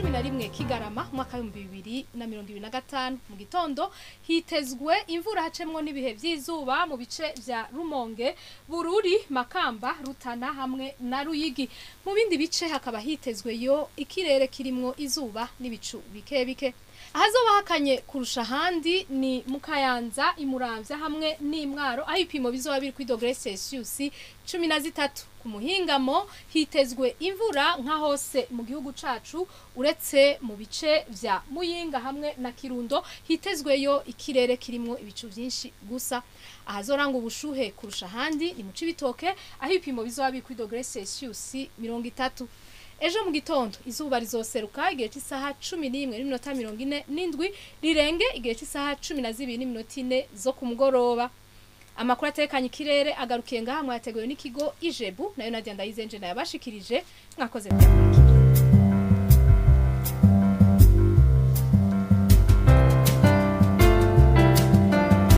11 Kigarama umwaka 2025. Mu gitondo hitezwe imvura hacemwo n'ibihe vy'izuba mu bice vya Rumonge, Bururi, Makamba, Rutana hamwe na Ruyigi. Mu bindi bice hakaba hitezwe yo ikirere kirimwo izuba n'ibicu bike bike. Ahazoba hakanye kurusha ahandi ni mu Kayanza, Imuramvya hamwe n'Imwaro, aho ibipimo bizoba biri kuri dogere Celsius 13. Ku muhingamo hitezwe imvura nka hose mu gihugu cacu, uretse mu bice vya Muyinga hamwe na Kirundo hitezweyo ikirere kirimwo ibicu vyinshi gusa. Ahazoranga ubushuhe kurusha ahandi ni mu Cibitoke, aho ibipimo bizoba biri kuri dogere Celsius 30. Ejo mu gitondo izuba rizoseruka igihe cy'isaha 11:47, rirenge igihe cy'isaha 12:04 zo ku mugoroba. Amakuru atekanye ikirere agarukiye ngaha, mwateguwe n'ikigo Ijebu, nayo Nadia Ndayizenje nayabashikirije. Mwakoze kuyakurikira.